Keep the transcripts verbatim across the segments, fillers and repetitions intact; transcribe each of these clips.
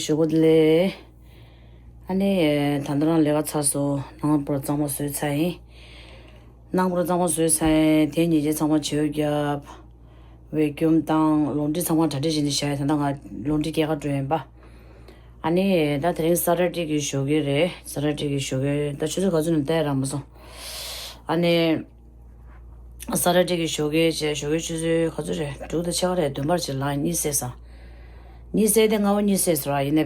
ཞུ་གོ་ལེ། ཨ་ནི་ད་ལྟ་རང་ལས་ཀ་ཚར་སོང་། ནང་པུ་ར་གཙང་མ་བཟོས་ཚར་ཡིན། ནང་པུ་ར་གཙང་མ་བཟོས་ཚར་ཡིན། དེ་ཉིན་རྗེས་ཚང་མ་བྱེའུ་བརྒྱབ། བེ་ཀྱུམ་བཏང་། ལོན་ཌི་ཚང་མ་གྲ་སྒྲིག་བྱས་ནས་བཞག་ཡོད། ད་ལྟ་ང་ལོན་ཌི་སྐྱེལ་ག་འགྲོ་ཡིན་པ། ཨ་ནི་ད་དེ་རིང་ས་ཊར་ཌེ་གི་ཞོགས་ཀས་རེད། ས་ཊར་ཌེ་གི་ཞོགས་ཀས། ད་ཆུ་ཚོད་ག་ཚོད་ནས་བལྟས་རག་མ་སོང་། ཨ་ནི། ས་ཊར་ཌེ་གི་ཞོགས་ཀས་བྱས། ཞོགས་ཀས་ཆུ་ཚོད་ག་ཚོད་རེད། དྲུག་དང་ཕྱེད་ཀ་རེད། བདུན་པར་ཅིག་ལངས། གཉིད་སད་སོང་། གཉིད་སད་དེ་སྔ་པོ་གཉིད་སད་སོང་ར། ཡིན་ནའི་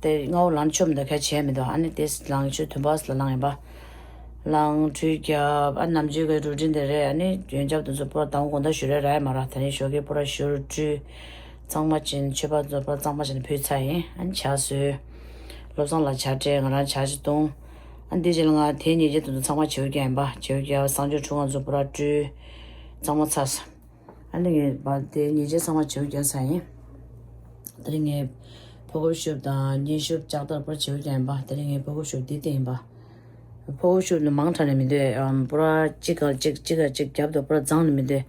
དེ་སྔ་པོ་ལངས་ཆོག་མི་འདུག་ག་བྱས་མི་འདུག་ཨ་ནི་དེ་ལངས། ཆུ་ཚོད་བདུན་པ་ལ་ལངས་ཡིན་པ། ལངས། ཁྲུས་བརྒྱབ། ཨ་ནམ་རྒྱུན་གྱི་རུ་ཊིན་དེ་རེད། ཨ་ནི་ཡོན་ཆབ་དེ་ཚོ་པུ་ར་དང་པོ་དགོང་དག་ཞུ་རེ་རག་ཡོད་མ་རེད། དེ་རིང་ཞོགས་ཀས་པུ་ར་ཞུ་ཁྲུས་གཙང་མ་བྱས། མཆོད་པ་དེ་ཚོ་པུ་ར་གཙང་མ་བྱས་ནས་ཕུལ་ཚར་ཡིན། ཨ་ནི་ཇ་བཟོས། བློ་བཟང་ལ་ཇ་སྤྲད། ང་རང་ཇ་ཅིག་བཏུང་། ཨ་འདི་རྗེས་ལ་ང་དེ་ཉིན་རྗེས་དེ་ཚོ་ཚང་མ་བྱེའུ་བརྒྱབ་ཡིན་པ། བྱེའུ་བརྒྱབ། གསང་སྤྱོད་ཁྲུས་ཁང་ཚོ་པུ་ར་བཀྲུས། གཙང་མ་ཚར་སོང་། ཨ་ནི་ངས་པ་དེ་ཉིན་རྗེས་ཚང་མ་བྱེའུ་བརྒྱབ་ཚར་ཡིན། དེ་རིང་ངས་ཕོ་ཁོ་ཤུབ་དང་མཉེ་ཤུབ་ལྕགས་དར་པུ་ར་བྱེའུ་བརྒྱབ་ཡིན་པ། དེ་རིང་ངས་ཕོ་ཁོ་ཤུབ་འདི་བསྟན་ཡིན་པ། ཕོ་ཁོ་ཤུབ་ནི་མང་དྲགས་ནས་མི་འདོད། ཨམ་པུ་ར་གཅིག་ག་གཅིག་གཅིག་ག་གཅིག་བརྒྱབ་འདུག་པུ་ར་བརྫངས་ནས་མི་འདོད།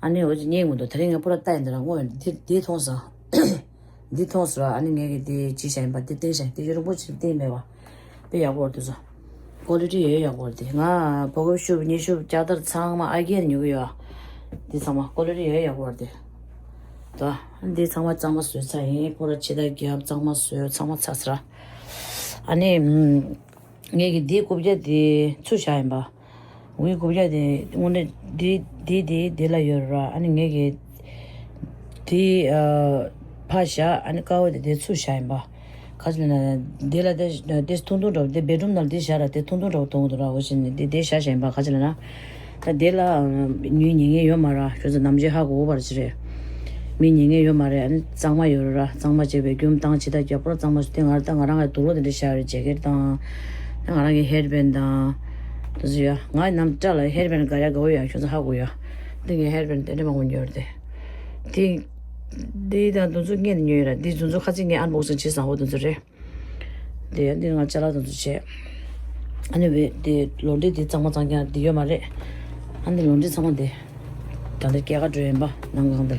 ཨ་ནི་འོ་ཅིག་རྙེད་མི་འདུག་དེ་རིང་ངས་པུ་ར་བལྟས་ཡིན། དེ་ར་དངོས་ཡོད་འདི་འདི་མཐོང་སོང་། འདི་མཐོང་སོང་ར། ཨ་ནི་ངས་ཀྱི་འདི་ཅི་བྱས་ཡིན་པ། འདི་བསྟན་བྱས། འདི་ཡུན་རིང་པོ་ཅིག་བསྟན་མེད་པ། དཔེ་ཡག་པོ་རེད་འདུག་སོ། ཀོ་ལི་ཊི་ཡོད་ཡག་པོ་རེད་དེ། ང་ཕོ་ཁོ་ཤུབ་མཉེ་ཤུབ་ལྕགས་དར་ཚང་མ་ཨ་གིར་ཉོ་གི་ཡོད། འདི་ཚང་མ་ཀོ་ལི་ཊི་ཡོད་ཡག་པོ་རེད་དེ། ད་འདི་ཚང་མ་གཙང་མ་བཟོས་ཚར་ཡིན། པུ་ར་ཕྱི་ལྟར་བརྒྱབ། གཙང་མ་བཟོས། ཚང་མ་ཚར་ཚར། ཨ་ནི་ངས་ཀྱི་འདི་རྐུབ་བཀྱག་འདི་ཚུར་བཞག་ཡིན་པ། འོའི་རྐུབ་བཀྱག་དེ་དངོས་གནས་འདི་འདི་འདི་འདི་ལ་ཡོད་ར། ཨ་ནི་ངས་ཀྱི་འདི་ཨ་ཕར་བཞག་ཨ་ནི་དཀར་པོ་དེ་དེ་ཚུར་བཞག་ཡིན་པ། ག་ཚོད་ན་འདི་ལ་དེ་དེ་ཐུང་ཐུང་འདྲ་པོ། དེ་བེད་རུམ་ནང་ལ་དེ་བཞག་ར། དེ་ཐུང་ཐུང་འདྲ་པོ་མཐོང་གི་འདུག་ར། འོ་བྱས་ནས་དེ་དེ་བཞག་བཞག་ཡིན་པ། ག་ཚོད་ལབ་ན། ད་དེ་ལ་མི་ཉན་མཁན་ཡོད་མ་ར། ཁྱོད་ཚོ་ནམ་རྒྱུན་ཧ་གོ་བར་ཅི་རེད། མི་ཉན་མཁན་ཡོད་མ་རེད། ཨ་ནི་གཙང་མ་ཡོད་ར། གཙང་མ་བྱས། བེ་ཀྱུམ་བཏང་། ཇི་ལྟར་རྒྱབ་པོ་གཙང་མ་བྱས། དེ་ང་ད་ང་རང་གི་དུག་ལོག་དེ་འདྲ་བཞག་རེད། ཇེ་ཀེཊ་དང་། ང་རང་གི་ཧེར་བེན་དང་། དེ་ཚོ་ཡ། ང་ནམ་སྐྲ་ལ་ཧེར་བེན་དགའ་ཡ་དགའ་བོ་ཡ། ཁྱོད་ཚོ་ཧ་གོ་ཡ། འདི་ངའི་ཧེར་བེན་དེ་འདྲ་མང་པོ་ཉོས་རེད་དེ། དེ་དེ་དང་དེ་ཚོ་ངས་ཉོས་ར། དེ་དེ་ཚོ་ཁ་ཚིག་ངས་ཨན་བོག་སིང་བྱས་སོང་། འོ་དེ་ཚོ་རེད། དེ་ཡང་འདི་ང་ཅ་ལག་དེ་ཚོ་བྱས། ཨ་ནི་བེ་དེ་ལོན་ཌི་དེ་གཙང་མ་གཙང་རྐྱང་དེ་ཡོད་མ་རེད། ཨ་ནི་ལོན་ཌི་ཚང་མ་དེ། ད་ལྟ་སྐྱེལ་ག་འགྲོ་ཡིན་པ། ནང་གང་དེ་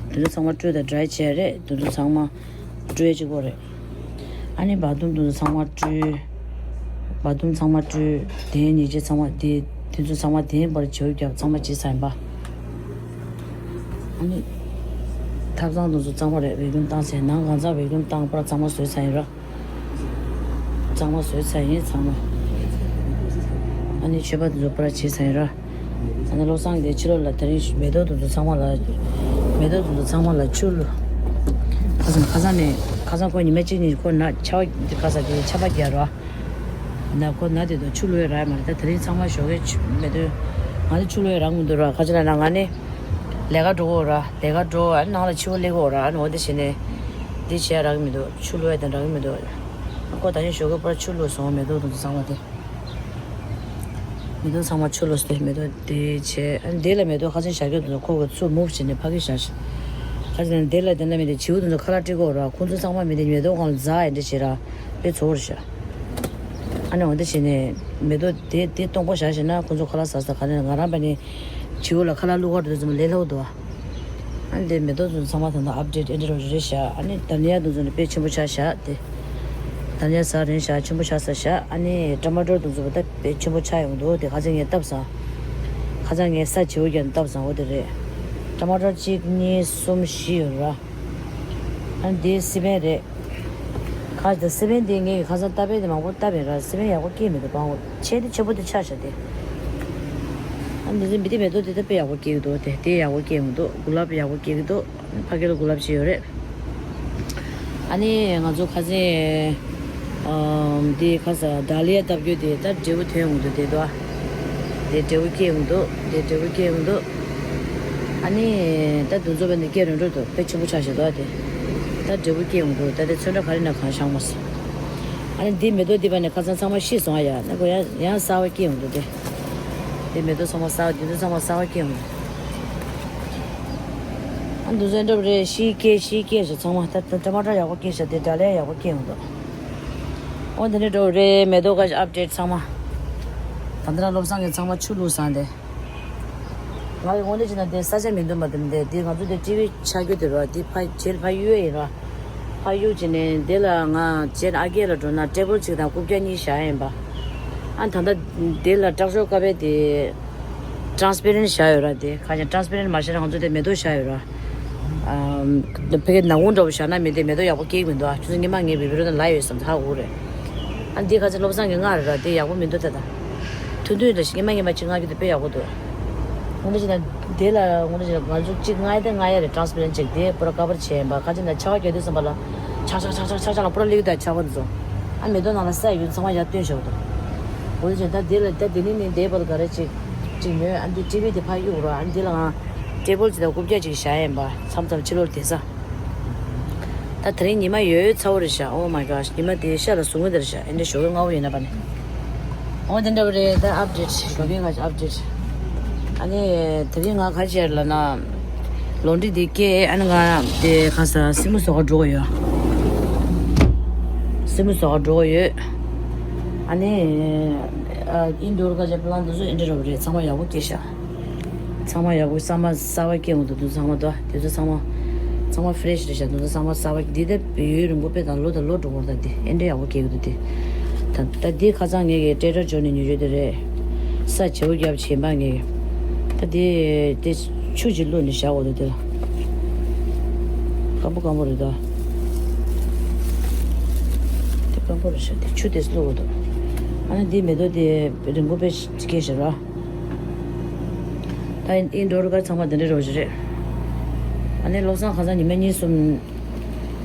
ལ། དེ་ཚོ་ཚང་མ་བཀྲུས་དང་ཌ་རའི་བྱས་རེད། དེ་ཚོ་ཚང་མ་བཀྲུས་གཅིག་པོ་རེད། ཨ་ནི་བ་དུམ་དེ་ཚོ་ཚང་མ་བཀྲུས། བ་དུམ་ཚང་མ་བཀྲུས། དེ་ཉིན་རྗེས་ཚང་མ་དེ་དེ་ཚོ་ཚང་མ་དེ་བར་བྱེའུ་བརྒྱབ། ཚང་མ་བྱས་ཚར་ཡིན་པ། ཨ་ནི་ཐབ་ཚང་དེ་ཚོ་གཙང་མ་རེད། བེ་ཀྱུམ་བཏང་ཚར། ནང་གང་ཚང་བེ་ཀྱུམ་བཏང་པར་གཙང་མ་བཟོས་ཚར་ཡིན་ར། གཙང་མ་བཟོས་ཚར་ཡིན་ཚང་མ། ཨ་ནི་མཆོད་པ་དེ་ཚོ་པར་བྱས་ཚར་ཡིན་ར། ཨ་ནི་བློ་བཟང་གིས་ཕྱི་ལོགས་ལ་དེ་རིང་མེ་ཏོག་དེ་ཚོ་ཚང་མ་ལ། མེ་ཏོག་དེ་ཚོ་ཚང་མ་ལ་ཆུ་བླུགས། ཁ་སང་ཁ་སང་ནས་ཁ་སང་ཁོ་ཉི་མ་གཅིག་གཉིས་ཁོ་ན་ཆར་པ་འདི་ཁ་ས་དེ་ཆར་པ་རྒྱག་ར། ན་ཁོ་ན་དེ་དུ་ཆུ་བླུགས་ཡ་རག་མ་རེད། ད་དེ་རིང་ཚང་མ་ཞོགས་ཀས་ཆུ་མེ་ཏོག་ང་ཚོ་ཆུ་བླུགས་ཡ་རག་མི་འདུག་ར། ཁ་ཅིག་ལ་ན་ང་ནི་ལས་ཀ་འགྲོ་གི་ཡོད་ར། ལས་ཀ་འགྲོ། ཨ་ནི་ནང་ལ་ཕྱི་པོ་སླེབས་ཀྱི་ཡོད་ར། ཨ་ནི་འོ་དེ་བྱས་ནས་འདི་བྱས་ཡ་རག་གི་མི་འདུག་ཆུ་བླུགས་ཡ་དེ་རག་གི་མི་འདུག་ཁོ་ད་ནི་ཞོགས་ཀས་པར་ཆུ་བླུགས་སོང་། མེ་ཏོག་དེ་ཚོ་ཚང་མ་དེ། མེ་ཏོག་ཚང་མ་ཆུ་བླུགས་ཏེ་མེ་ཏོག་དེ་བྱས། ཨ་ནི་དེ་ལ་མེ་ཏོག་ཁ་སང་བཞག་རྒྱུ་དེ་ཚོ་ཁོ་གི་ཚུར་མུབ་བྱས་ནས་ཕ་གི་བཞག་ཤག་ཁ་སང་དེ་ལ་དེ་འདྲ་མི་དེ་བྱིའུ་དེ་ཚོ་ཁ་ལག་སྤྲད་ཀྱི་ཡོད་ར། ཁོང་ཚོ་ཚང་མ་མི་དེ་མེ་ཏོག་སྒང་ལ་འཛག་ཡ་འདྲ་བྱས་ར། དཔེ་ཚོར་ཤག་ཨ་ནི་འོ་དེ་བྱས་ནས་མེ་ཏོག་དེ་དེ་སྟོང་པ་བཞག་ཤག་ན་ཁོང་ཚོ་ཁ་ལག་ཟ་ས། ག་ནས་ང་རང་པ་ནི་བྱིའུ་ལ་ཁ་ལག་བླུག་གར་དེ་ཚོ་ལས་སླ་པོ་འདུག་ཨ་ནི་དེ་མེ་ཏོག་དེ་ཚོ་ཚང་མ་ད་ལྟ་ཨབ་ཌེཊ་ཨེ་འདྲ་རེ་རེ་བཞག་ཨ་ནི་དཱ་ལི་ཡ་དེ་ཚོ་ནི་དཔེ་ཆེན་པོ་ཆགས་ཤག་དེ། དཱ་ལི་ཡ་ཟ་རན་ཤག་ཆེན་པོ་ཆགས་ས་ཤག་ཨ་ནི་ཊ་མ་ཊོ་དེ་ཚོ་ད་དཔེ་ཆེན་པོ་ཆགས་ཡོང་འདུག་དེ་ཁ་སང་ངས་བཏབ་སོང་། ཁ་སང་ངས་ས་བྱིའུ་རྒྱག་ནས་བཏབ་སོང་། འོ་དེ་རེད། ཊ་མ་ཊོ་གཅིག་གཉིས་གསུམ་བཞི་ཡོད་ར། ཨ་ནི་དེ་སི་པན་རེད། ཁ་ད་སི་པན་དེ་ངས་ཁ་སང་བཏབ་པའི་དེ་མང་པོ་བཏབ་པ་ཡིན་ར། སི་པན་ཡག་པོ་སྐྱེས་མི་འདུག་སྤང་བོ་ཆེ་དེ་ཆེ་པོ་དེ་ཆགས་ཤག་དེ། ཨ་ནི་འདི་མི་དེ་མེ་ཏོག་དེ་ད་དཔེ་ཡག་པོ་སྐྱེས་འདུག་དེ་དེ་ཡག་པོ་སྐྱེས་འདུག་གུ་ལབ་ཡག་པོ་སྐྱེས་འདུག་ཕ་གི་ལ་གུ་ལབ་ཅིག་ཡོད་རེད། ཨ་ནི་ང་ཚོ་ཁ་སང་ཨམ་དེ་ཁ་ས་དཱ་ལི་ཡ་བཏབ་རྒྱུ་དེ་ད་འབྲས་བུ་ཐོན་འོང་འདུག་དེ་དོ། དེ་འབྲས་བུ་སྐྱེས་འོང་འདུག་དེ་འབྲས་བུ་སྐྱེས་འོང་འདུག་ཨ་ནི་ད་དུང་ཚོ་བས་ནི་སྐྱེས་རོ་འགྲོ་འདུག་དཔེ་ཆེན་པོ་ཆགས་ཤག་དོ། དེ་ད་འབྲས་བུ་སྐྱེས་འོང་འདུག་ད་དེ་ཚོན་ཁྲ་ག་རེ་ན་གང་ཤང་མ་སོང་། ཨ་ནི་འདི་མེ་ཏོག་འདི་པ་ནི་ཁ་སང་ཚང་མ་ཤི་སོང་ཨ་ཡ། ནི་གོ་ཡ་ཡང་གསར་པ་སྐྱེས་འོང་འདུག་དེ། འདི་མེ་ཏོག་ཚང་མ་གསར་པ། འདི་ཚོ་ཚང་མ་གསར་པ་སྐྱེས་འོང་འདུག་ཨ་འདི་ཚོ་འདྲ་པོ་རེད། ཤི་སྐྱེས་ཤི་སྐྱེས་ཤག་ཚང་མ། ད་ད་ཊ་མ་ཊར་ཡག་པོ་སྐྱེས་ཤག་དེ་དཱ་ལི་ཡ་ཡག་པོ་སྐྱེས་འོང་འདུག་འོ་འདི་ནི་འདྲ་པོ་རེད། མེ་ཏོག་ག་ཨབ་ཌེཊ་ཚང་མ། ད་ལྟ་རང་བློ་བཟང་གིས་ཚང་མ་ཆུ་བླུགས་སོང་དེ། ང་ཡི་དངོས་གནས་བྱས་ན་དེ་ས་ཆ་མི་འདུག་མ་དེ་མི་འདུག་དེ་ང་ཚོ་དེ་ཊི་ཝི་ཆགས་རྒྱུ་དེ་རེད་པ། དེ་ཕ་བྱེད་ཕ་གཡུག་ཡ་ཡིན་ར། ཕ་གཡུག་བྱས་ནས་དེ་ལ་ང་རྗེས་ཨ་སྐད་ལ་འགྲོ་ན་ཊེ་བལ་གཅིག་དང་རྐུབ་བཀྱག་གཉིས་བཞག་ཡིན་པ། ཨ་ད་ལྟ་དེ་ལ་སྐྲག་ཤོར་དཀའ་བས་དེ་ཊ་རན་སི་པེ་རེན་ཊི་བཞག་ཡོད་ར། དེ་ཁ་ཅིག་ཊ་རན་སི་པེ་རེན་ཊི་མ་བཞག་ན་ང་ཚོ་དེ་མེ་ཏོག་བཞག་ཡོད་ར། ཨ་ཕ་གིའི་ནག་ཁུང་འདྲ་པོ་བཞག་ན་མི་དེ་མེ་ཏོག་ཡག་པོ་སྐྱེ་གི་མི་འདུག་ཨ་ཁྱོད་ཚོ་སྔོན་མ་ངའི་བི་ཌི་ཡོ་ནང་ལབ་ཡོད་བསམ་ཧ་གོ་རེད། ཨ་འདི་ཁ་ཅིག་བློ་བཟང་གི་ལྔ་རེད་ར། དེ་ཡག་པོ་མི་འདུག་ད་ལྟ་ཐུང་ཐུང་རེད་ཤག་སྔོན་མ་སྔོན་མ་གཅིག་མངགས་རྒྱུ་དེ་དཔེ་ཡག་པོ་འདུག་དངོས་གནས་བྱས་ན་དེ་ལ་དངོས་གནས་བྱས་ན་ང་ཚོ་གཅིག་མངགས་ཡ་དེ་མངགས་ཡ་རེད། ཊ་རན་སི་པེ་རེན་ཊི་ཅིག་དེ་པུ་ར་ཀ་བར་བྱས་ཡིན་པ། ཁ་ཅིག་ན་ཆར་པ་རྒྱག་དུས་ཙམ་པ་ལ་ཆག་ཆག་ཆག་ཆག་ཆག་ཆག་ལ་པུ་ར་སླེབས་ཀྱི་འདུག་ཆར་པ་འདི་ཚོ། ཨ་མེ་ཏོག་ནང་ལ་ས་ཡོད་ཚང་མ་ཡར་བཏོན་བཞག་འདུག་འོ་དེ་བྱས་ད་དེ་ལ་ད་དེ་ནས་ནི་དེ་བར་ག་རེ་ཅིག་ཅིག་ཉོས། ཨ་འདི་ཊི་བི་དེ་ཕར་གཡུག་རོགས། ཨ་འདི་ལ་ང་ཊེ་བལ་ཅིག་དང་རྐུབ་བཀྱག་ཅིག་བཞག་ཡིན་པ། མཚམས་མཚམས་ཕྱི་ལོགས་བསྡད་ས། ད་དེ་རིང་ཉི་མ་ཡོད་ཚ་བོ་རེད་ཤག Oh my gosh. ཉི་མ་དེ་ཤར་ལ་ཟུག་གི་འདི་རེད་ཤག་ཨེ་འདྲ་ཞོགས་ཀས་སྔ་བོ་ཡིན་ན་པ་ནི། འོ་དེ་འདྲ་བ་རེད། ད་ཨབ་ཌེཊ་ཞོགས་ཀས་ང་ཨབ་ཌེཊ། ཨ་ནི་དེ་རིང་ང་ག་བྱས་ལབ་ན། ལོན་ཌི་དེ་སྐྱེལ། ཨ་ནི་ང་དེ་ག་ས་སྲིན་མོ་བཟོ་ག་འགྲོ་གི་ཡོད། སྲིན་མོ་བཟོ་ག་འགྲོ་གི་ཡོད། ཨ་ནི་ཨ་ཨིན་ཌོར་ག་བྱས་པི་ལན་དེ་ཚོ་ཨེ་འདྲ་འདྲ་བ་རེད། ཚང་མ་ཡག་པོ་སྐྱེལ་ཤག་ཚང་མ་ཡག་པོ། ཚང་མ་གསར་པ་སྐྱེ་འོང་འདུག་འདི་ཚང་མ་དོ། དེ་ཚོ་ཚང་མ་ཚང་མ་ཕི་རེ་ཤི་རེད་ཤག་འདི་ཚོ་ཚང་མ་གསར་པ། འདི་ད་ཡུན་རིང་པོ་དཔེ་དང་ལོ་དང་ལོ་འགྲོ་བར་ད་འདི་ཨེ་འདྲ་ཡག་པོ་སྐྱེ་གི་འདུག་འདི་ད་ད་འདི་ཁ་སང་ངས་ཀྱི་ཊེ་ཊར་ཇོ་ནས་ཉོས་ཡོད་དེ་རེད། ས་བྱེ་བོ་བརྒྱབ་བྱས་པ་ངས་ད་འདི་དེ་ཆུ་ཅིག་བླུགས་ནས་བཞག་འོ་དེ་དེ་ལ་སྐམ་པོ་སྐམ་པོ་རེད་ད། དེ་སྐམ་པོ་རེད་ཤག་དེ་ཆུ་དེ་བླུགས་འོ་དོ། ཨ་ནི་འདི་མེ་ཏོག་དེ་རིང་པོ་དཔེ་སྐྱེས་ཤག་ར། ད་ཨིན་ཌོར་ག་ཚང་མ་དེ་འདྲ་རོ་ཞིག་རེད། ཨ་ནི་བློ་བཟང་ཁ་སང་ཉི་མ་གཉིས་གསུམ།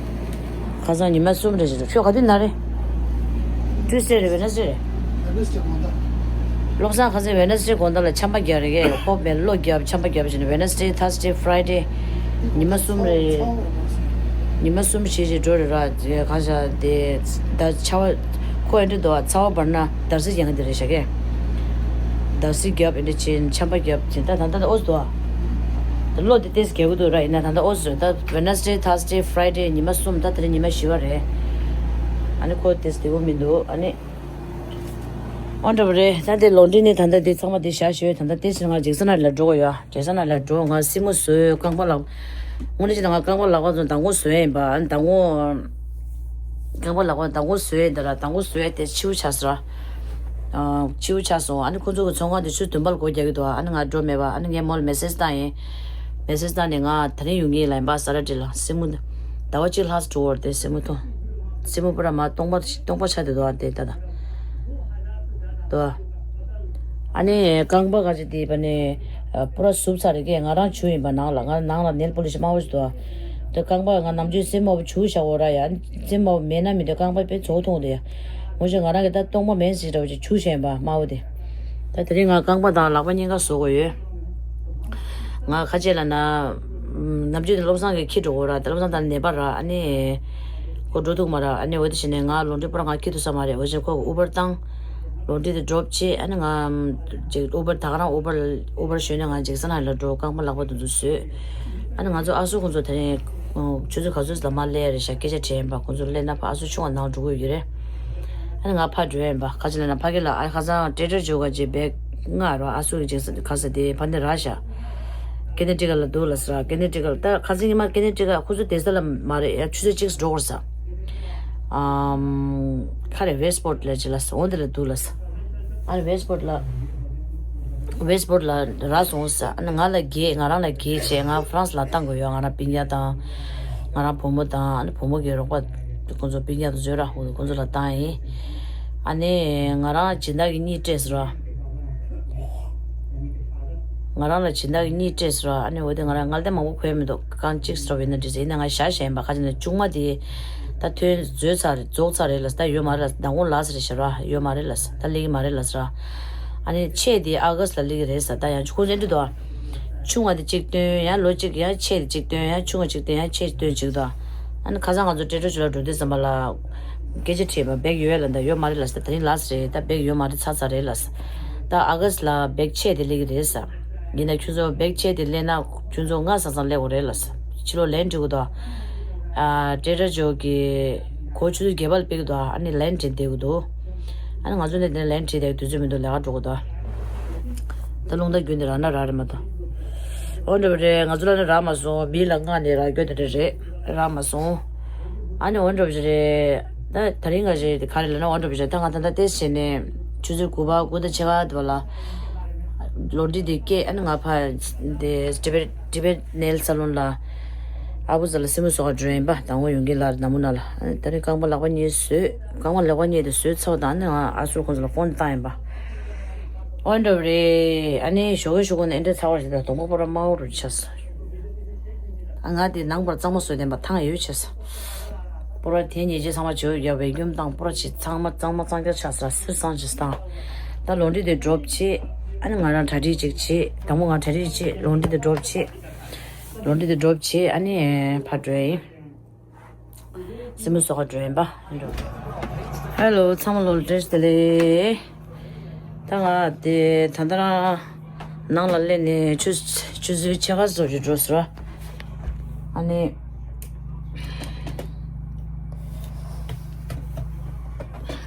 ཁ་སང་ཉི་མ་གསུམ་རེ་ཞིག་རེད། ཁྱོད་ག་དུས་ན་རེད། ཊུ་སི་ཌེ་རེད། ཝེ་ནེ་སི་ཌེ་རེད། བློ་བཟང་ཁ་སང་ཝེ་ནེ་སི་ཌེ་དགོང་དག་ལ་ཆམ་པ་རྒྱག་རེད་གས། ཧོབ་མེད་གློ་རྒྱབ་ཆམ་པ་རྒྱབ་བྱས་ནས་ཝེ་ནེ་སི་ཌེ་ཐར་སི་ཌེ་ཕ་རའི་ཌེ། ཉི་མ་གསུམ་རེད། ཉི་མ་གསུམ་བྱས་བྱས་འགྲོ་རེད་ར། གང་ཤ་དེ་ད་ཆར་པ་ཁོ་ཨེ་འདྲ་འདུག་ཚ་བ་འབར་ན་འདར་སིག་ཡང་དེ་རེད་ཤག་གས། འདར་སིག་རྒྱབ་ཨེ་འདྲ་བྱས་ཆམ་པ་རྒྱབ་བྱས་ད་ད་ད་ཨོ་ཙི་འདུག་ད་གློ་དེ་ཏེས་རྒྱག་གི་འདུག་ར། ཡིན་ན་ད་ད་ཨོ་ཙི་རེད། ད་ཝེ་ནེ་སི་ཌེ་ཐར་སི་ཌེ་ཕ་རའི་ཌེ་ཉི་མ་གསུམ། ད་དེ་རིང་ཉི་མ་བཞི་པ་རེད། ཨ་ནི་ཁོ་ཏེས་བདེ་པོ་མི་འདུག་ཨ་ནི་ཨོ་འདྲ་པོ་རེད། ད་དེ་ལོན་ཌི་ནས་ད་ད་དེ་ཚང་མ་དེ་བཞག་ཞོད། ད་ད་ཏེས་ང་ཇེག་སན་ཧའེཊ་ལ་འགྲོ་གི་ཡོད། ཇེག་སན་ཧའེཊ་ལ་འགྲོ། ང་སྲིན་མོ་བཟོས། རྐང་པ་ལག་དངོས་གནས་བྱས་ན་ང་རྐང་པ་ལག་པ་ཚོ་མདང་དགོང་བཟོས་ཡིན་པ། མདང་དགོང་རྐང་པ་ལག་པ་མདང་དགོང་བཟོས་ཡིན་ད་ར། མདང་དགོང་བཟོས་ཏེ་འཕྱི་པོ་ཆགས་སོང་ར། ཨ་འཕྱི་པོ་ཆགས་སོང་། ཨ་ནི་ཁོ་ཚོ་གི་ཚོང་ཁང་དེ་ཆུ་ཚོད་བདུན་པ་ལ་སྒོ་རྒྱག་གི་འདུག་ཨ་ནི་ང་འགྲོ་མེད་པ། ཨ་ནི་ངས་མོ་ལ་མེ་སེ་ཇི་བཏང་ཡིན། མེ་སེ་ཇི་བཏང་ནས་ང་ད་རིང་ཡོང་གི་ཡིན་ལབ་ཡིན་པ། ས་ཊར་ཌེ་ལ་སྲིན་མོ་ཟླ་བ་གཅིག་ལྷག་འགྲོ་བར་དེ་སྲིན་མོ་ཐོང་། སྲིན་མོ་པུ་ར་མ་སྟོང་པ་སྟོང་པ་ཆགས་བསྡད་འདུག་ཨ་དེ་ད་ད། དོ། ཨ་ནི་རྐང་པ་ག་ཅི་དེ་པ་ནི་པུ་ར་ཟུབ་ཚར་རེད་གས། ང་རང་བྱུག་ཡིན་པ་ནང་ལ། ང་ནང་ལ་ནེལ་པོ་ལི་ཤི་དམར་པོ་ཞིག་འདུག་དེ་རྐང་པ་ང་ནམ་རྒྱུན་སེམས་མ་བུ་བྱུག་བཞག་འོ་ར་ཡ། སེམས་མ་བུ་མེད་ན་མི་འདུག་རྐང་པ་དཔེ་ཚོགས་ཐུང་འདུག་ཡ། ངོ་ཤེས་ང་རང་གི་ད་སྟོང་པ་མེད་ཟེར་འདྲ་བོ་ཅིག་བྱུག་བཞག་ཡིན་པ་དམར་པོ་དེ། ད་དེ་རིང་ང་རྐང་པ་དང་ལག་པ་གཉིས་ཀ་བཟོ་དགོས་ཡོད། ང་ཁ་ཆེ་ལ་ན། ནམ་རྒྱུན་དེ་བློ་བཟང་གིས་འཁྱེར་འགྲོ་གོ་ར། དེ་བློ་བཟང་ད་ནད་པ་ར། ཨ་ནི་ཁོ་འགྲོ་ཐུབ་མ་ར། ཨ་ནི་འོ་དེ་བྱས་ནས་ང་ལོན་ཌི་པུ་ར་ང་འཁྱེར་ཐུབ་ས་མ་རེད། འོ་བྱས་ཁོ་ཨུ་བར་བཏང་། ལོན་ཌི་དེ་ཌོབ་བྱས། ཨ་ནི་ང་ཅིག་ཨུ་བར་ད་ག་རང་ཨུ་བར་ཨུ་བར་ཞོན་ནས་ང་ཇེག་སན་ཧའེཊ་ལ་འགྲོ། རྐང་པ་ལག་པ་དེ་ཚོ་བཟོས། ཨ་ནི་ང་ཚོ་ཨ་སུ་ཁོང་ཚོ་དེ་རིང་ཆུ་ཚོད་ག་ཚོད་ལ་མར་སླེབས་ཡ་རེད་ཤག་སྐད་ཆ་དྲིས་ཡིན་པ། ཁོང་ཚོ་སླེབས་ན་ཕ་ཨ་སུ་ཆུང་བ་ནང་འགྲོ་དགོས་ཀྱི་རེད། ཨ་ནི་ང་ཕར་འགྲོ་ཡིན་པ། ཁ་ཆེ་ལ་ན་ཕ་གི་ལ་ཨ་ཁ་སང་ཊེ་ཊར་ཇོ་ག་ཅེ་བེག་ལྔ་རོ། ཨ་སུ་གི་ཅེག་ས་ཁ་ས་དེ་ཕ་འདི་ར་ཤག་ཀེ་ནེ་ཊི་ཀ་ལ་འདུག་ལ་ས་ར། ཀེ་ནེ་ཊི་ཀ་ལ་ད་ཁ་སང་ཉི་མ་ཀེ་ནེ་ཊི་ཀ་ཁོ་ཚོ་བསྡད་ས་ལ་མ་རེད་ཡ། ཆུ་ཚོད་གཅིག་འགྲོ་དགོས་ས། ཨམ། ཁ་རེ་ཝེ་སི་པོར་ཊི་ལ་ཅི་ལ་ས་འོ་འདི་ལ་འདུག་ལ་ས། ཨ་ནི་ཝེ་སི་པོར་ཊི་ལ། ཝེ་སི་པོར་ཊི་ལ་ར་སོང་ས། ཨ་ནི་ང་ལ་རྒྱས། ང་རང་ལ་རྒྱས་བྱས་ང་ཧྥ་རན་སི་ལ་བཏང་དགོས་ཡོད། ང་རང་སྤུན་ཀྱག་དང་། ང་རང་བུ་མོ་དང་། ཨ་ནི་བུ་མོ་གི་རོགས་པ་ཁོང་ཚོ་སྤུན་ཀྱག་དང་བཟོས་ར། ཁོང་ཚོ་ལ་བཏང་ཡིན། ཨ་ནི་ང་རང་སྦྱིན་བདག་གི་གཉིས་སྤྲད་ཟེར་བ། ང་རང་ལ་སྦྱིན་བདག་གི་གཉིས་སྤྲད་ཟེར་བ། ཨ་ནི་འོ་དེ་ང་རང་ངལ་དེ་མང་པོ་གོན་མི་འདུག་རྐང་གཅིག་ཟེར་བ་ཡིན་ན་འགྲིག་ཟེར། ཡིན་ན་ང་བཞག་བཞག་ཡིན་པ། ཁ་ཅིག་ན་ཆུང་མ་དེ་ད་ཐོན་བཟོས་ཚར་རྫོགས་ཚར་རེད་ལ་ས། ད་ཡོད་མ་རེད་ལ་ས། ད་ཡོད་མ་རེད་ལ་ས། ད་སླེབས་ཀྱི་མ་རེད་ལ་ས། ཨ་ནི་ཆེ་དེ་ཨ་ག་སི་ལ་སླེབས་ཀྱི་རེད་ས། ད་ཡང་ཁོང་ཚོ་འདི་འདུག་ཆུང་བ་དེ་གཅིག་བཏོན། ཡང་ལོ་གཅིག་ཡང་ཆེ་དེ་གཅིག་བཏོན། ཡང་ཆུང་བ་གཅིག་བཏོན། ཡང་ཆེ་བཏོན་གཅིག་འདུག་ཨ་ནི་ཁ་སང་ང་ཚོ་ཊེ་ཊར་ཇོ་ལ་འགྲོ་དུས་ཙམ་པ་ལ་སྐད་ཆ་དྲིས་པ་བེག་ཡོད་ལ། ད་ཡོད་མ་རེད་ལ་ས། ད་དེ་རིང་ལ་ས་རེད། ད་བེག་ཡོད་མ་རེད། ཚར་ཚར་རེད་ལ་ས། ད་ཨ་ག་སི་ལ་བེག་ཆེ་དེ་སླེབས་ཀྱི་རེད་ས། ཡིན་ན་ཁྱོད་ཚོ་བེག་ཆེ་དེ་སླེབས་ན་ཁྱོད་ཚོ་སྔ་ས་ཚང་སླེབས་དགོས་རེད་ལ་ས། ཕྱི་ལོགས་ལན་འགྲིག་གི་འདུག་ཨ་ཊེ་ཊར་ཇོ་གི་གོ་ཆུ་ཚོད་བརྒྱད་པ་ལ་སྤེལ་གི་འདུག་ཨ་ནི་ལན་འགྲིག་བསྡད་གི་འདུག་ཨ་ནི་ང་ཚོ་ནས་དེ་ལན་བྲིས་བསྡད་དུས་ཚོད་མི་འདུག་ལས་ཀ་འགྲོ་གི་འདུག་ད་རླུང་རྟ་རྒྱུན་དེ་རག་ན་རག་རེད་མ་གཏོགས། འོ་འདྲ་བ་རེད། ང་ཚོ་ལ་ནི་རག་མ་སོང་། མི་ལ་མངགས་ནས་རག་རྒྱུ་དེ་འདྲ་རེད། རག་མ་སོང་། ཨ་ནི་འོ་འདྲ་བ་ཞིག་རེད། ད་ད་རིང་ག་ཞིག་ག་རེ་ལབ་ན། འོ་འདྲ་བ་ཞིག་རེད། ད་ང་ད་ལྟ་ཏེས་བྱས་ནས་ཆུ་ཚོད་དགུ་པ་དགུ་དང་ཕྱེད་ཀ་དེ་བ་ལ་ལོ་འདྲི་དེ་སྐད། ཨ་ནི་ང་ཕ་དེ་ཊི་བེཊ་ཊི་བེཊ་ནེལ་སལ་ལོན་ལ་ཨ་བུ་ཟ་ལ་སེ་མོ་བཟོ་ག་འགྲོ་ཡིན་པ། དང་པོ་ཡོང་གི་ལ་ནམ་མོ་ན་ལ། ཨ་ནི་ད་རིང་རྐང་པ་ལག་པ་གཉིས་བཟོས། རྐང་པ་ལག་པ་གཉིས་དེ་བཟོས་ཚར་བ་དང་། ཨ་ནི་ང་ཨ་ཚོ་ཁོང་ཚོ་ལ་ཀོན་བཏང་ཡིན་པ། འོ་འདྲ་བ་རེད། ཨ་ནི་ཞོགས་ཀས་ཞོགས་ཀས་ནས་འདི་འདྲ་ཚ་བ་ཞིག་དང་གདོང་པ་པོ་ར་དམར་པོ་རུ་ཆགས་སོང་། ཨ་ང་དེ་ནང་པར་གཙང་མ་བཟོས་བསྡད་པ་ཐང་ཡོད་ཆགས་སོང་། པོ་ར་དེ་ཉེས་ཅན་ཚང་མ་བྱོས་རྒྱབ་བའི་རྒྱུམ་དང་པོ་ར་ཆེ་ཚང་མ་གཙང་མ་གཙང་རྐྱང་ཆགས་སོང་། སུས་སང་ཆེ་སྟངས། ད་ལོ་འདྲི་དེ་ཌོབ་བྱེད། ཨ་ནི་ང་རང་གྲ་སྒྲིག་ཅིག་བྱེད། དང་པོ་ང་གྲ་སྒྲིག་བྱེད། ལོ་འདྲི་དེ་ཌོབ་བྱེད། ལོ་འདྲི་དེ་ཌོབ་བྱེད། ཨ་ནི་ཕར་འགྲོ་ཡིན། སེ་མོ་བཟོ་ག་འགྲོ་ཡིན་པ། ཧེ་ལོ། ཚང་མ་ལོ་བཀྲ་ཤིས་བདེ་ལེགས། ད་ང་དེ་ད་ལྟ་རང་ནང་ལ་སླེབས་ནས་ཆུ་ཆུ་ཚོད་ཕྱེད་ཀ་ཙམ་ཞིག་འགྲོ་སོང་ར། ཨ་ནི་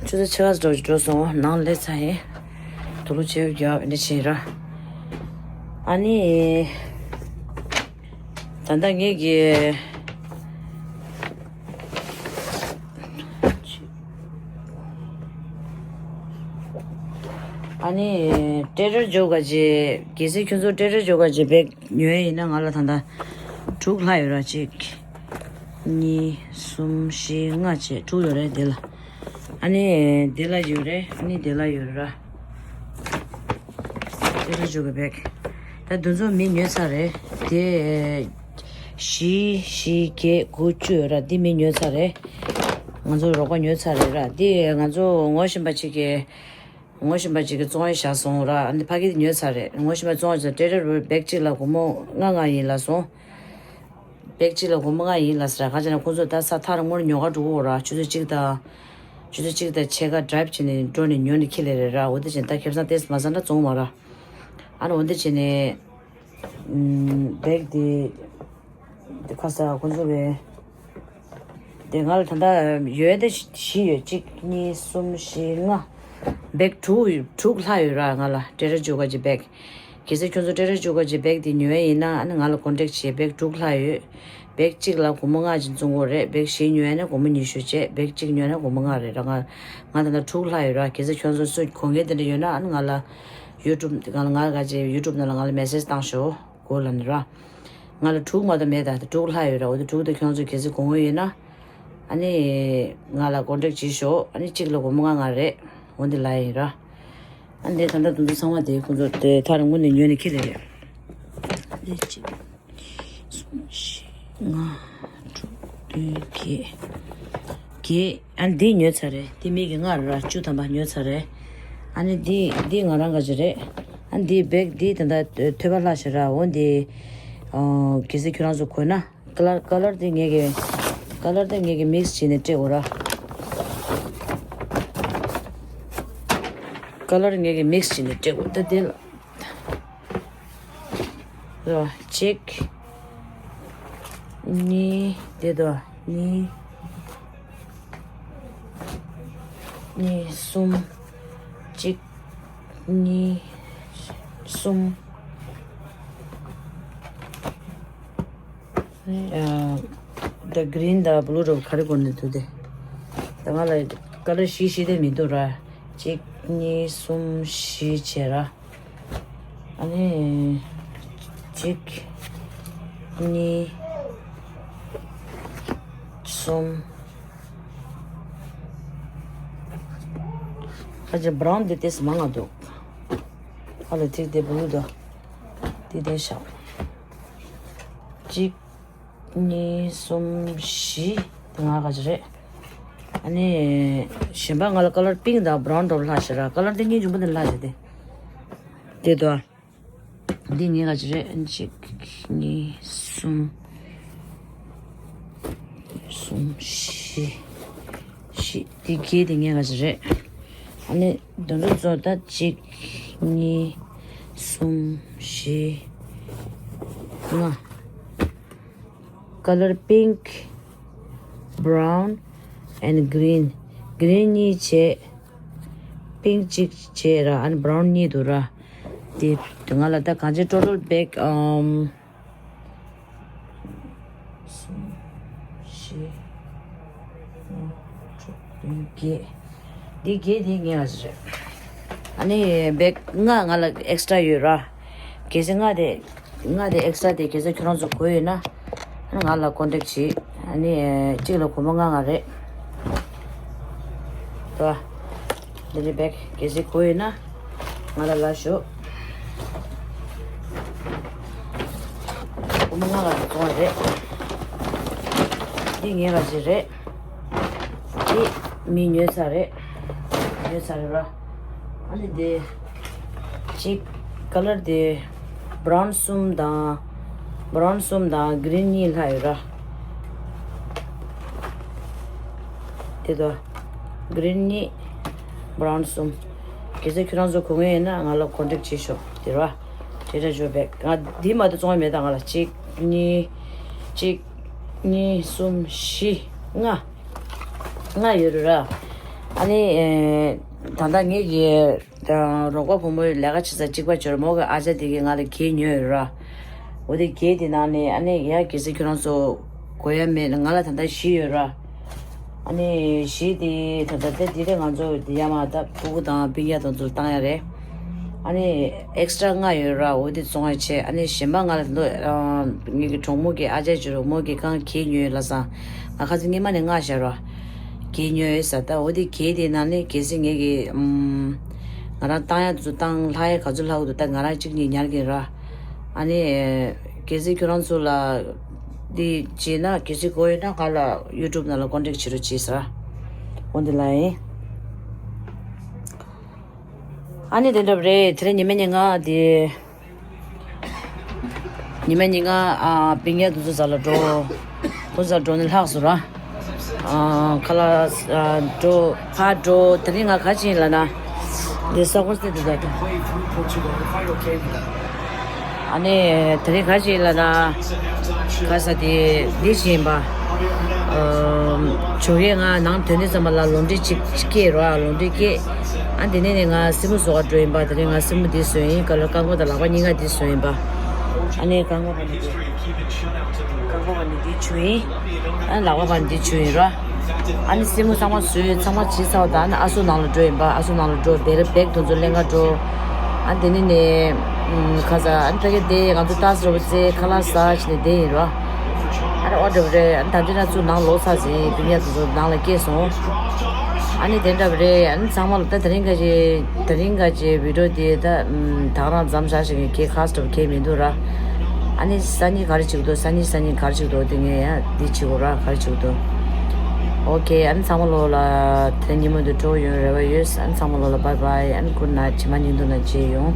ཆུ་ཚོད་ཕྱེད་ཀ་ཙམ་ཞིག་འགྲོ་སོང་། ནང་སླེབས་ཚར་ཡིན། དུག་ལོག་བྱས་རྒྱབ་འདི་བྱས་ར། ཨ་ནི། ད་ལྟ་ངེད་ཀྱི་ཨ་ནི་ཊེ་རར་ཇོ་ག་ཅེ། གལ་སྲིད་ཁྱོད་ཚོ་ཊེ་རར་ཇོ་ག་ཅེ་བེག་ཉོ་ཡ་ཡིན་ན། ང་ལ་ད་ལྟ་དྲུག་ལྷག་ཡོད་ར། གཅིག་གཉིས། གསུམ། བཞི། ལྔ་བཅས་དྲུག་ཡོད་རེད་དེ་ལ། ཨ་ནི་དེ་ལ་ཡོད་རེད། ཨ་ནི་དེ་ལ་ཡོད་ར། ཊེ་རར་ཇོ་གི་བེག། ད་དེ་ཚོ་མི་ཉོས་ཚར་རེད། དེ་བཞི། བཞི། བརྒྱད། དགུ། བཅུ་ཡོད་ར། འདི་མི་ཉོས་ཚར་རེད། ང་ཚོ་རོགས་པ་ཉོས་ཚར་རེད་ར། འདི་ང་ཚོ་ངོ་ཤེས་པ་ཅིག་གིས། ངོ་ཤེས་པ་ཅིག་གིས་བཙོང་ཡ་བཞག་སོང་ར། འདི་ཕ་གི་དེ་ཉོས་ཚར་རེད། ངོ་ཤེས་པ་བཙོང་ཡ་ཆ་ཊེ་རར་བེག་གཅིག་ལ་སྒོར་མོ་ལྔ་ལྔ་ཡིན་ལབ་སོང་། བེག་གཅིག་ལ་སྒོར་མོ་ལྔ་ཡིན་ལབ་ཟེར་ར། ག་ཅི་ན་ཁོང་ཚོ་ད་ས་ཐག་རིང་པོ་ནས་ཉོ་ག་འགྲོ་གི་ཡོད་ར། ཆུ་ཚོད་གཅིག་དང་། ཆུ་ཚོད་གཅིག་དང་ཕྱེད་ཀ་ཌ་རའིབ་བྱས་ནས་འགྲོ་ནས་ཉོ་ནས་འཁྱེར་སླེབས་རེད་ར། འོ་དེ་བྱས་ད་ཁེ་བཟང་ཏོག་ཙམ་མ་ཟ་ན་བཙོང་མ་ར། ཨ་ནི་འོ་དེ་བྱས་ནས། ཨམ། བེག་དེ། དེ་ཁ་ས་ཁོང་ཚོ་བས། དེ་ང་ལ་ད་ལྟ་ཡོད་དེ་བཞི་ཡོད། གཅིག་གཉིས། གསུམ། བཞི། ལྔ། བེག་དྲུག་ཡོད། དྲུག་ལྷག་ཡོད་ར། ང་ལ་ཊེ་རར་ཇོ་ག་ཅེ་བེག། གལ་སྲིད་ཁྱོད་ཚོ་ཊེ་རར་ཇོ་ག་ཅེ་བེག་དེ་ཉོ་ཡ་ཡིན་ན། ཨ་ནི་ང་ལ་ཀོན་ཊེག་བྱེད། བེག་དྲུག་ལྷག་ཡོད། བེག་གཅིག་ལ་སྒོར་མོ་ལྔ་ཅིག་བཙོང་གི་ཡོད་རེད། བེག་བཞི་ཉོས་ན་སྒོར་མོ་ཉི་ཤུ་བྱས། བེག་གཅིག་ཉོས་ན་སྒོར་མོ་ལྔ་རེད་ར། ང་ང་ད་ལྟ་དྲུག་ལྷག་ཡོད་ར། གལ་སྲིད་ཁྱོད་ཚོ་སུ་དགོས་མཁན་དེ་འདྲ་ཡོད་ན། ཨ་ནི་ང་ལ་ཡུ་ཊུབ་ང་ལ་ང་ག་ཅེ་ཡུ་ཊུབ་ནང་ལ་ང་ལ་མེ་སེཇ་བཏང་ཤོག་གོ་ལ་ནི་ར། ང་ལ་དྲུག་མ་གཏོགས་མེད། ད་དྲུག་ལྷག་ཡོད་ར། འོ་དེ་དྲུག་དེ་ཁྱོད་ཚོ་གལ་སྲིད་དགོས་མཁན་ཡོད་ན། ཨ་ནི་ང་ལ་ཀོན་ཊེག་བྱེད་ཤོག་ཨ་ནི་གཅིག་ལ་སྒོར་མོ་ལྔ་ལྔ་རེད། འོ་འདི་ལ་ཡིན་ར། ཨ་འདི་ད་ལྟ་དུང་དུ་ཚང་མ་དེ་ཁོང་ཚོ་དེ་ཐག་རིང་པོ་ནས་ཉོས་ནས་འཁྱེར་སླེབས་རེད། འདི་གཅིག་གསུམ། བཞི། ལྔ། དྲུག་བདུན། བརྒྱད། བརྒྱད། ཨ་འདི་ཉོས་ཚར་རེད། འདི་མི་གི་ལྔ་རེད་ར། བཅུ་ཐམ་པ་ཉོས་ཚར་རེད། ཨ་ནི་འདི་འདི་ང་རང་ག་ཅི་རེད། ཨ་འདི་བེག་འདི་ད་ལྟ་ཐོས་པ་ལྷག་ཤག་ར། འོ་འདི། ཨ་གལ་སྲིད་ཁྱོད་རང་ཚོ་དགོས་ན། ཀ་ལར་ཀ་ལར་དེ་ངེད་ཀྱི་ཀ་ལར་དེ་ངེད་ཀྱི་མིག་སི་བྱས་ནས་སྤྲད་དགོས་ར། ཀ་ལར་ངེད་ཀྱི་མིག་སི་བྱས་ནས་སྤྲད་དགོས། ད་དེ་ལ་ར་གཅིག་གཉིས། དེ་དོ་གཉིས། གཉིས། གསུམ། གཅིག་གཉིས། གསུམ། ཨ་ད་གི་རིན་དང་བྷུ་ལུ་འདྲ་བོ་ག་རེ་དགོས་ནས་འདུག་དེ། ད་ང་ལ་ཀ་ལར་བཞི་བཞི་དེ་མི་འདུག་ར། གཅིག་གཉིས། གསུམ། བཞི་བྱས་ར། ཨ་ནི་གཅིག་གཉིས། གསུམ། ཁ་ཅིག་བྷ་རའུན་དེ་ཏོག་ཙམ་མང་ང་འདུག་ཨ་ལ་ཐིག་དེ་བྷུ་ལུ་དང་དེ་དེ་བཞག་གཅིག་གཉིས། གསུམ། བཞི། དེ་ལྔ་ག་ཅི་རེད། ཨ་ནི་གཞན་པ་ང་ལ་ཀ་ལར་པིང་ཀི་དང་བྷ་རའུན་འདྲ་བོ་ལྷག་ཤག་ར། ཀ་ལར་དེ་གཉིས་འབྱུང་པོ་དེ་ལྷག་ཤག་དེ། དེ་དོ། འདི་ངས་ག་ཅི་རེད། གཅིག་གཉིས། གསུམ། གསུམ། བཞི། བཞི། འདི་བརྒྱད་དེ་ངས་ག་ཅི་རེད། ཨ་ནི་འདི་ཚོ་ཚོ་ད་གཅིག་གཉིས། གསུམ། བཞི། ལྔ། Color pink, brown and green. Green གཉིས་བྱས། pink གཅིག་བྱས་ར། ཨ་ནི་brown གཉིས་འདུག་ར། དེ་ང་ལ་ད་གང་ཅི་total bag ཨམ། གསུམ། བཞི། བརྒྱད། འདི་བརྒྱད་འདི་ངའི་ལ་རེད། ཨ་ནི་བེག་ལྔ་ང་ལ་ཨེག་སི་ཊྲ་ཡོད་ར། གལ་སྲིད་ལྔ་དེ་ལྔ་དེ་ཨེག་སི་ཊྲ་དེ་གལ་སྲིད་ཁྱོད་རང་ཚོ་དགོས་ཡོད་ན། ང་ལ་ཀོན་ཊེག་བྱེད། ཨ་ནི་གཅིག་ལ་སྒོར་མོ་ལྔ་ལྔ་རེད། དོ། འདི་ནི་བེག་གལ་སྲིད་དགོས་ཡོད་ན། ང་ལ་ལབ་ཤོག་སྒོར་མོ་ལྔ་ལྔ་དེ་བཙོང་བ་རེད། འདི་ངའི་ལ་ཅིག་རེད། འདི་མི་ཉོས་ཚར་རེད། ཉོས་ཚར་རེད་ར། ཨ་ནི་འདི། གཅིག་ཀ་ལར་དེ་བྷ་རའུན་གསུམ་དང་། བྷ་རའུན་གསུམ་དང་གི་རིན་གཉིས་ལྷག་ཡོད་ར། དེ་དོ། གི་རིན་གཉིས། བྷ་རའུན་གསུམ། གལ་སྲིད་ཁྱོད་རང་ཚོ་དགོས་ངེས་ཡིན་ན་ང་ལ་ཀོན་ཊེག་བྱེད་ཤོག་དེ་ར། དེ་འདྲ་བརྗོད་པས་ང་འདི་མ་གཏོགས་བཙོང་བ་མེད། ད་ང་ལ་གཅིག་གཉིས། གཅིག་གཉིས། གསུམ། བཞི། ལྔ། ལྔ་ཡོད་རེད་ར། ཨ་ནི་ཨེ། ད་ལྟ་ངེད་ཀྱི་ད་རོགས་པ་བུ་མོའི་ལས་ཀ་བྱེད་ས་གཅིག་པ་འབྱོར་མོ་གི་ཨ་ཅག་དེ་གིས་ང་ལ་གྱེས་ཉོས་ཡོད་ར། འོ་དེ་གྱེས་དེ་ནང་ནས་ཨ་ནི་ཡ་གལ་སྲིད་ཁྱོད་རང་ཚོ་དགོས་ཡ་མེད་ན། ང་ལ་ད་ལྟ་བཞི་ཡོད་ར། ཨ་ནི་བཞི་དེ་ད་ལྟ་དེ་དེ་རེད། ང་ཚོ་དེ་ཡ་མ་ད་ཕྲུ་གུ་དང་སྤུན་ཀྱག་དང་ཚོ་བཏང་ཡ་རེད། ཨ་ནི་ཨེག་སི་ཊྲ་ལྔ་ཡོད་ར། འོ་དེ་བཙོང་ཡ་བྱས། ཨ་ནི་གཞན་པ་ང་ལ་ད་ལྟ་ངེད་ཀྱི་གྲོགས་མོ་གི་ཨ་ཅག་འབྱོར་མོ་གིས་གང་གྱེས་ཉོས་ལབ་སོང་། ང་ཁ་སང་སྔོན་མ་ནས་མངགས་བཞག་ར། གྱེས་ཉོས་ཡོད་ས། ད་འོ་དེ་གྱེས་དེ་ནང་ནས་གལ་སྲིད་ངེད་ཀྱི་ཨམ། ང་རང་བཏང་ཡ་དེ་ཚོ་བཏང་། ལྷག་ཡ་ག་ཚོད་ལྷག་འདུག་ད་ང་རང་གཅིག་གཉིས་ཉར་གྱིན་ར། ཨ་ནི་གལ་སྲིད་ཁྱོད་རང་ཚོ་ལ་འདི་བྱས་ན། གལ་སྲིད་དགོས་ཡོད་ན་ང་ལ་ཡུ་ཊུབ་ནང་ལ་ཀོན་ཊེག་བྱེད་རོགས་བྱས་ས། འོ་འདི་ལ་ཡིན། ཨ་ནི་དེ་འདྲ་རེད། དེ་རིང་ཉི་མ་ཉིན་གང་དེ། ཉི་མ་ཉིན་གང་ཨ། སྤུན་ཀྱག་དེ་ཚོ་རྩ་ལ་འགྲོ། ཁོ་ཚོ་རྩ་འགྲོ་ནས་ལྷག་སོང་ར། ཨ། ཁ་ལག་ཨ། འགྲོ། ཕར་འགྲོ། དེ་རིང་ང་ག་ཅི་ཡིན་ལབ་ན། འདི་ས་ཁོར་སྟེ་འདི་ལྟ་དུ། ཨ་ནི་དེ་རིང་ག་ཅི་ཡིན་ལབ་ན། ག་ས་དེ་འདི་ཞིག་ཡིན་པ། ཨ། ཇོ་ཡས་ང་ནང་ཐོན་དུས་ཙམ་པ་ལ་ལོ་འདྲི་གཅིག་སྐྱེས་ར། ལོ་འདྲི་སྐྱེས། ཨ། དེ་ནས་ནས་ང་སྲིན་མོ་བཟོ་ག་འགྲོ་ཡིན་པ། དེ་རིང་ང་སྲིན་མོ་འདི་བཟོས་ཡིན། ཀ་ལར་རྐང་པ་དང་ལག་པ་གཉིས་ཀ་འདི་བཟོས་ཡིན་པ། ཨ་ནི་རྐང་པ་བ་ནི་འདི། རྐང་པ་བ་ནི་འདི་བྱུགས་ཡིན། ཨ། ལག་པ་བ་ནི་འདི་བྱུགས་ཡིན་ར། ཨ་ནི་སྲིན་མོ་ཚང་མ་བཟོས། ཚང་མ་བྱས་ཚར་བ་དང་། ཨ་ནི་ཨ་སུ་ནང་ལ་འགྲོ་ཡིན་པ། ཨ་སུ་ནང་ལ་འགྲོ། དེ་རིང་བེག་དེ་ཚོ་ལེན་ག་འགྲོ། ཨ། དེ་ནས་ནས་ཁ་ས། ཨ་ནི་ཕ་གི་དེ་ང་ཚོ་ཏཱས་རོ་བོ་ཙེ་ཁ་ལག་ཟ་བྱས་ནས་བསྡད་ཡིན་ར། ཨ་རེ་ཨོ་འདྲ་བ་རེད། ཨ་ནི་ད་འདི་ན་ཚུར་ནང་ལོག་ཚར་ཟིན། སྤུན་ཀྱག་དེ་ཚོ་ནང་ལ་སྐྱེལ་སོང་། ཨ་ནི་དེ་འདྲ་བ་རེད། ཨ་ནི་ཚང་མ་ལ་ད་དེ་རིང་ག་ཅེ། དེ་རིང་ག་ཅེ་བི་ཌིའོ་དེ་ད་ཨམ། ད་ག་རང་མཚམས་བཞག་ཞིག་གི་ཁ་སྟོབས་ཁེལ་མི་འདུག་ར། ཨ་ནི་སང་ཉིན་ག་རེ་བྱེད་ཀྱི་འདུག་སང་ཉིན་སང་ཉིན་ག་རེ་བྱེད་ཀྱི་འདུག་དེ་ངས་ཡང་འདི་བྱེད་དགོས་ར། ག་རེ་བྱེད་ཀྱི་འདུག་ཨོ་ཁེ། ཨ་ནི་ཚང་མ་ལོ་ལ་དེ་རིང་ཉིན་མོ་འདི་སྤྲོ་པོ་ཡོང་རེ་བ་ཡོད། ཨ་ནི་ཚང་མ་ལོ་ལ་བྷའི་བྷའི། ཨ་ནི་གུཌ་ནའིཊ། ཕྱི་མ་ཉིན་དུ་ན་མཇལ་ཡོང་།